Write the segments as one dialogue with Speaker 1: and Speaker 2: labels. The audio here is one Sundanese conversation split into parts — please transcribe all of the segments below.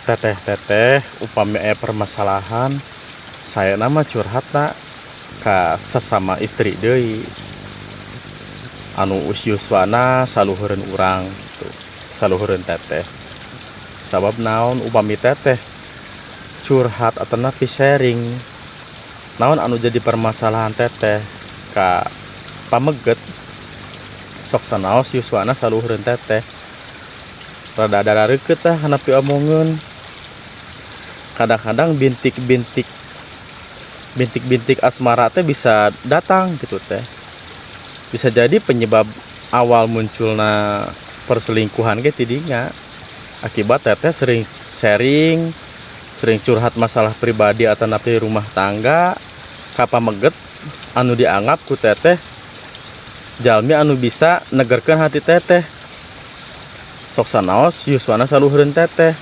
Speaker 1: Teteh-teteh upami aya permasalahan, saena mah curhatna ka sesama istri deui anu yuswana saluhureun urang gitu, saluhureun teteh. Sabab naon, upami teteh curhat atanapi sharing naon anu jadi permasalahan teteh ka pameget, sok sanaos yuswana saluhureun teteh, rada darareukeut tah kana piomongeun. Kadang-kadang bintik-bintik bintik-bintik asmara teh bisa datang gitu teh. Bisa jadi penyebab awal munculna perselingkuhan ge tidinya, akibat teteh sering sharing, sering curhat masalah pribadi atanapi rumah tangga ka pameget anu dianggap ku teteh jalmi anu bisa negerkeun hati teteh. Sok sanaos yuswana saluhureun teteh,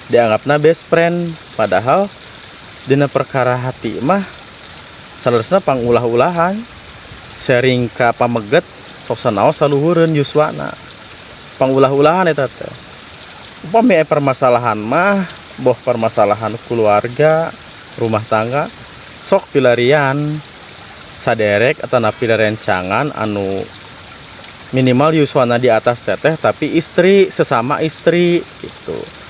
Speaker 1: dianggapna best friend, padahal dina perkara hati mah saleresna pangulah-ulahan. Sharing ka pameget sok sanaos saluhureun yuswana, pangulah-ulahan eta teh. Upami aya permasalahan mah, boh permasalahan keluarga, rumah tangga, sok pilarian saderek atanapi rerencangan anu minimal yuswana di atas teteh tapi istri, sesama istri gitu.